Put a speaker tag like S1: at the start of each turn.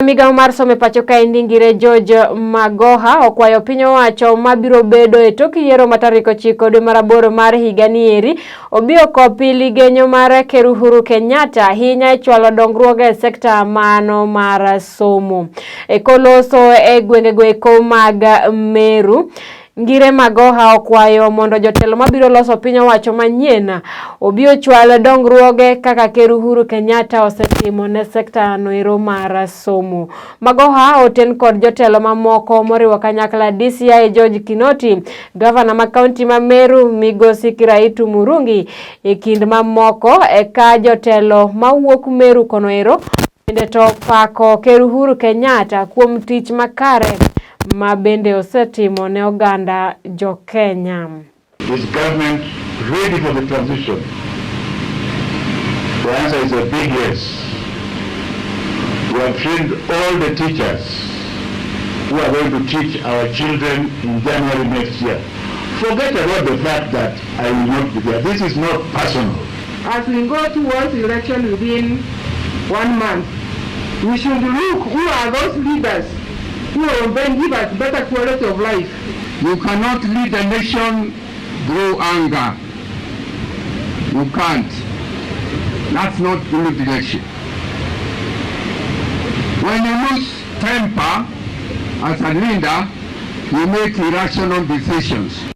S1: Migawo mar somo e pacho kaendi Ngire George Magoha okwayo piny owacho mabiro bedo e tok yiero ma tarik 9 dwe mar 8 mar higa ni eri obi okopi ligenyo mar Ker Uhuru Kenyatta ahinya e chwalo dongruoge e sekta mano mar somo. E koloso e gwengego eko mag Meru, Ngire Magoha okwayo mondo jotelo mabiro loso piny owacho manyien obi ochwal dongruoge kaka Ker Uhuru Kenyatta osetimo ne sekta noero mar somo. Magoha oten kod jotelo mamoko moriwo kanyakla DCI George Kinoti, gavana ma kaunti ma Meru Migosi Kiraitu Murungi e kind mamoko eka jotelo mawuok Meru kono ero bende to pako Ker Uhuru Kenyatta kuom tich makare ma bende osetimo ne oganda jo Kenya.
S2: Is government ready for the transition? The answer is a big yes. We have trained all the teachers who are going to teach our children in January next year. Forget about the fact that I will not be there. This is not personal.
S3: As we go towards election within 1 month, we should look who are those leaders who will then give us better quality of life.
S4: You cannot lead a nation through anger. You can't. That's not good leadership. When you lose temper as a leader, you make irrational decisions.